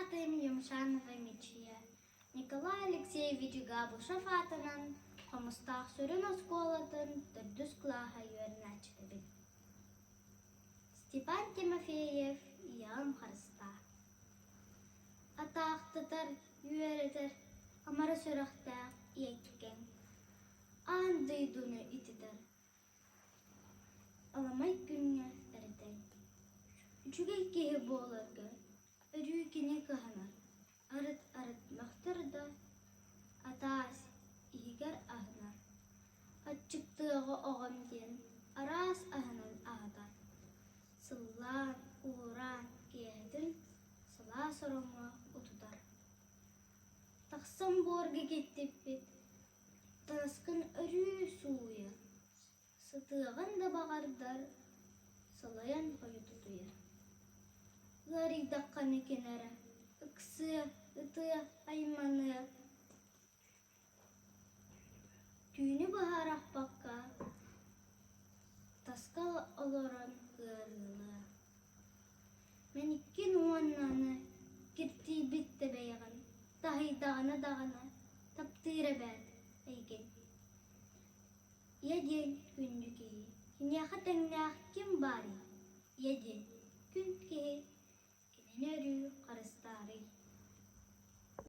аатым Юмшанова Мичийэ. Николай Алексеевич Габышев аатынан Хомустаах сүрүн оскуолатын төрдүс кылааһа үөрэнээччитэбин. Степан Тимофеев Ийэҕин харыстаа. Атаахтатар, үөрэтэр, амара сүрэхтээх ийэккэҥ. Аан дойдуну ититэр, Аламай күҥҥэ эрдэн, үчүгэй киһи буоларга өрүү кини кыһанар, арыт-арыт мөхтөр да, атаас иһигэр аһынар, аччыктыаҕа оҕом диэн араас аһынан аһатар, сыллаан, уураан киэһэтин сылаас ороҥҥо утутар. Тахсан буорга киттиппит, таҥаскын өрүү сууйар, Сытыаҕын да баҕардар, сылайан хойутутуйар. Ыарыйдаххына кинэрэ, ыксыа, ытыа, айманыа. Түүнү быһа арахпакка, таска олорон ыарыылыа. Мэниккин уонна аны киртийбит да бэйэҕин, таһыйдаҕына даҕаны таптыыр эбээт эйигин. Ийэ диэн күндү киһи, киниэхэ тэҥнээх ким баарый? Ийэ диэн.